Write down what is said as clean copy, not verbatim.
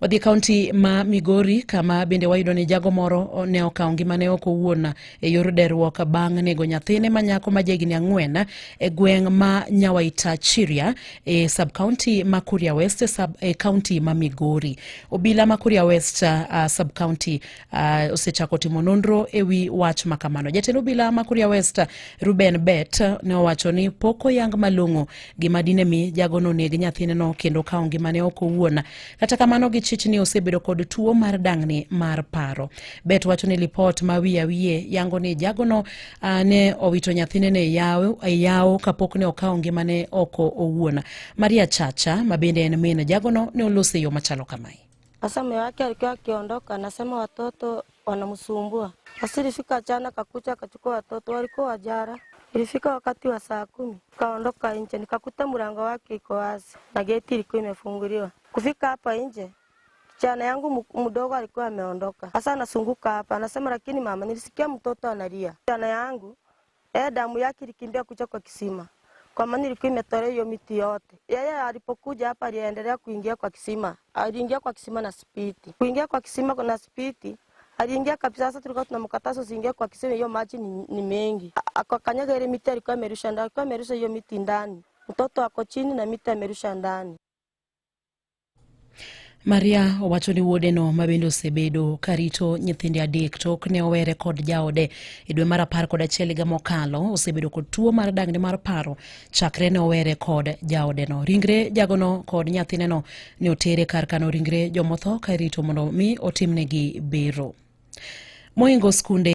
Wadhi kaunti ma Migori kama bende wayudo ni jago moro ne okawo ngimane oko owuon e yor deruok bang' nego nyathine ma nyako ma jahigni 4 e gweng' ma Nyawaita Chiria e sub county ma Kuria West sub, e kaunti ma Migori. Obila ma Kuria West sub county osechako timo nonro e wi wach ma kamano. Jatend obila ma Kuria West Ruben Bet ne owacho ni pok oyang malong'o gima dine mi jagono neg nyathineno kendo kawo ngimane oko owuon. Kata kamano gichich ni osebedo kod tuo mar dang'ni mar paro. Bet wacho ni lipot ma wiye wiye yango ni jagono ne owito nyathine ne e yawo kapok ne okawo ngimane oko owuon. Maria Chacha ma bende en min jagono ne oloso e yo machalo kamae. Sasa mume wake alikuwa akiondoka, anasema watoto wanamsumbua. Sasa ilifika jana kakuja akachukua watoto, walikuwa wajara. Ilifika wakati wa saa 10 kaondoka nje, nikakuta mlango wake iko wazi na geti ilikuwa imefunguliwa. Kufika hapa nje, kijana yangu mdogo alikuwa ameondoka. Sasa anazunguka hapa, anasema lakini mama, nilisikia mtoto analia. Kijana yangu damu yake ilikimbia kuja kwa kisima, kwa maana ilikuwa imetolewa hiyo miti yote. Yeye alipokuja hapa aliendelea kuingia kwa kisima, aliingia kwa kisima na spidi. Kuingia kwa kisima na spidi, aliingia kabisa. Sasa tulikuwa tunamkataza usiingie kwa kisima, hiyo maji ni mengi. Akakanyaga ile miti alikuwa amerusha ndani, alikuwa amerusha hiyo miti ndani. Mtoto ako chini na miti amerusha ndani. Maria owacho ni wuodeno ma bende osebedo karito nyithinde 3 tok ne owere kod jaode e dwe mar 11 higa mokalo osebedo kod tuo mar dang'ni mar paro chakre ne owere kod jaodeno. Ringre jagono kod nyathineno ne otere kar kano ringre jomotho ka irito mondo mi otimnegi bero. Mohingo skunde.